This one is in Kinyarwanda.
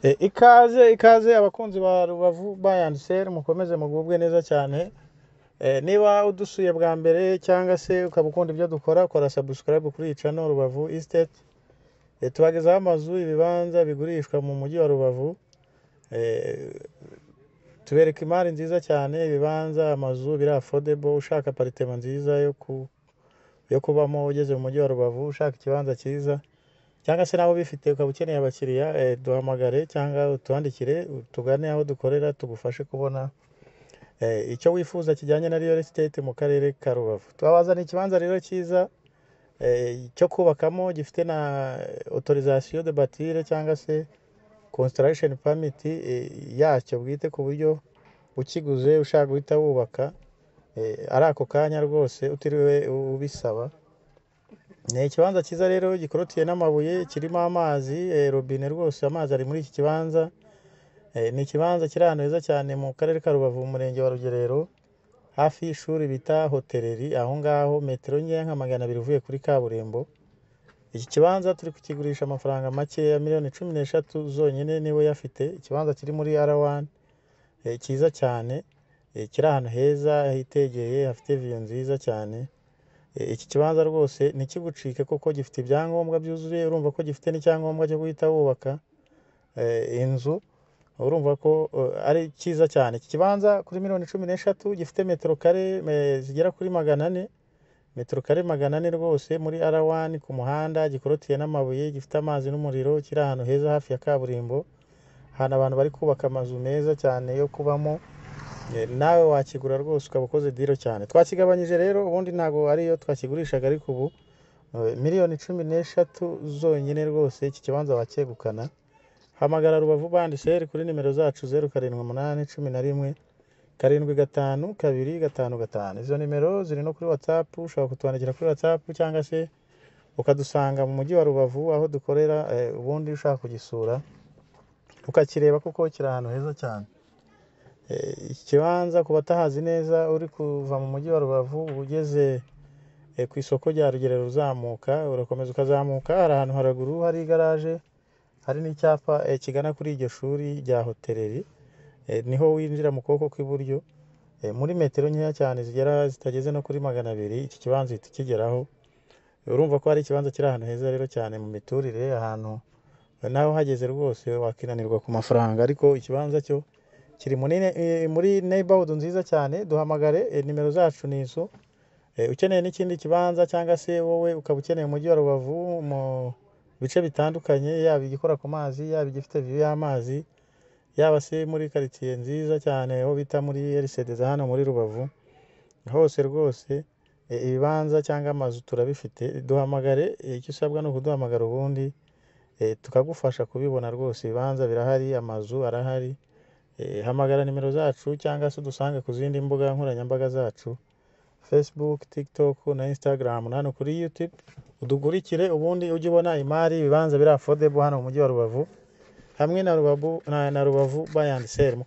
Ikaze ikaze abakunzi ba Rubavu Buy and Sell, mukomeze mugubwe neza cyane. Niba udusuye bwa mbere cyangwa se ukaba ukunda ibyo dukora, kora subscribe kuri iyi channel Rubavu Estate. Tubagezaho amazu, ibibanza bigurishwa mu mujyi wa Rubavu. Tubereka imari nziza cyane, ibibanza, amazu biri affordable. Ushaka apartment nziza yo kubamo ugeze mu mujyi wa Rubavu, ushaka ikibanza cyiza cyangwa se nawe ubifite ukaba ukeneye abakiriya, duhamagare cyangwa utwandikire, tugane aho dukorera, tugufashe kubona icyo wifuza kijyanye na real estate mu karere ka Rubavu. Twabazaniye ikibanza rero cyiza cyo kubakamo, gifite na autorisation de bâtir cyangwa se construction permit yacyo bwite, ku buryo ukiguze ushaka guhita wubaka ari ako kanya rwose utiriwe ubisaba. Ni ikibanza cyiza rero gikorotiye n'amabuye, kirimo amazi, robine rwose, amazi ari muri iki kibanza. Ni ikibanza kiri ahantu heza cyane mu karere ka Rubavu, mu murenge wa Rugerero, hafi y'ishuri bita Hôtellerie, aho ngaho metero nkeya nka 200 uvuye kuri kaburimbo. Iki kibanza turi kukigurisha amafaranga makeya, miliyoni 13 zonyine niba uyafite. Ikibanza kiri muri R1, cyiza cyane, kiri ahantu heza hitegeye, hafite view nziza cyane. Iki kibanza rwose ntikigucike kuko gifite ibyangombwa byuzuye. Urumva ko gifite n'icyangombwa cyo guhita wubaka inzu. Urumva ko ari cyiza cyane. Iki kibanza kuri miliyoni 13 gifite metero kare zigera kuri 400, metero kare 400 rwose, muri R1 ku muhanda, gikorotiye n'amabuye, gifite amazi n'umuriro, kiri ahantu heza hafi ya kaburimbo, ahantu abantu bari kubaka amazu meza cyane yo kubamo. Nawe wakigura rwose ukaba ukoze deal cyane. Twakigabanyije rero, ubundi ntabwo ariyo twakigurishaga, ariko ubu miliyoni 13 zonyine rwose iki kibanza wacyegukana. Hamagara Rubavu Buy and Sell kuri nimero zacu 0781175255. Izo nimero ziri no kuri WhatsApp, ushobora kutwandikira kuri WhatsApp cyangwa se ukadusanga mu mujyi wa Rubavu aho dukorera, ubundi ushaka kugisura ukakireba kuko kiri ahantu heza cyane. Iki kibanza ku batahazi neza, uri kuva mu mujyi wa Rubavu ugeze ku isoko rya Rugerero uzamuka, urakomeza ukazamuka, hari ahantu haraguru hari igaraje, hari n'icyapa kigana kuri iryo shuri rya hôtellerie, niho winjira mu kuboko kw'iburyo, muri metero nkeya cyane zigera zitageze no kuri 200 iki kibanza uhita ukigeraho. Urumva ko hari ikibanza kiri ahantu heza rero cyane mu miturire, ahantu nawe uhageze rwose wakinanirwa ku mafaranga, ariko ikibanza cyo kiri muri neighborhood nziza cyane. Duhamagare, nimero zacu ni izo. Ukeneye n'ikindi kibanza cyangwa se wowe ukaba ukeneye umujyi wa Rubavu mu bice bitandukanye, yaba igikora ku mazi, yaba igifite view y'amazi, yaba se muri karitsiye nziza cyane aho bita muri RCD za hano muri Rubavu, hose rwose ibibanza cyangwa amazu turabifite. Duhamagare, icyo usabwa ni ukuduhamagara, ubundi tukagufasha kubibona rwose. Ibibanza birahari, amazu arahari. Hamagara nimero zacu cyangwa se udusange ku zindi mbuga nkoranyambaga zacu, Facebook, TikTok na Instagram, na hano kuri YouTube, udukurikire, ubundi ujye ubona imari, ibibanza biri affordable hano mu mujyi wa Rubavu hamwe na Rubavu Buy and Sell.